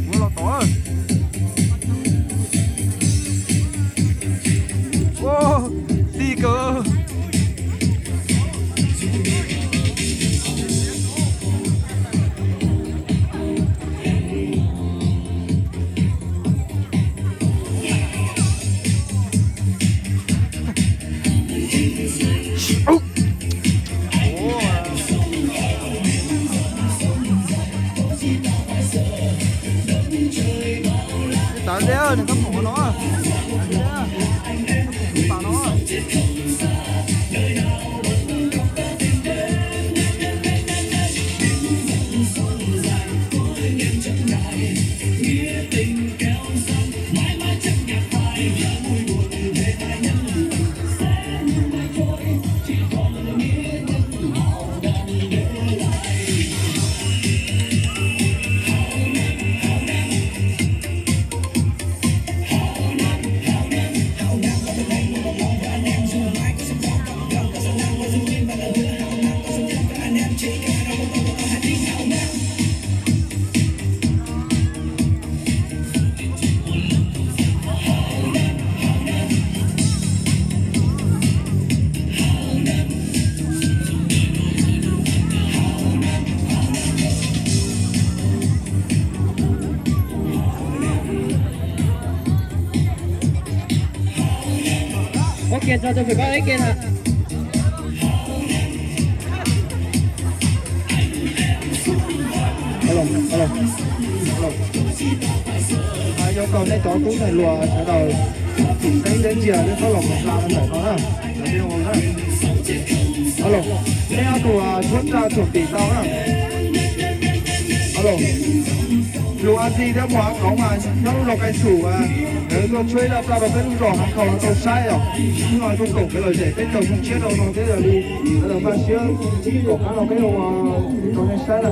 Muab los tod. Ua, dig kawg. Tawv deb, nws koj pom no. Tawv deb, koj pom no. Ua ke tso tus fem koj ib ke na. Alo, alo, alo. Yuav kom nej cov tub ntxhais hluas sawv daws txim teeb zeb ntsia, nej txhob los mus hla ntawm no na. Alo, nej ob tug tshuab raj tsuam tim tau na. Alo, lus A Xi thiab Muas Av Khoov mas nyob lub zos Kai Xum, lawv tuaj tshuab ib zaj raj rau peb lub zos Hav Khau no tau saib os. Hnub no tuaj koom peb lom zem, peb caug xyoo tshiab rau no thiab yog li sawv daws npaj siab kom qab no peb ua rau nej saib na.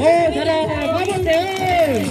Ê, sawv daws pab muaj tes.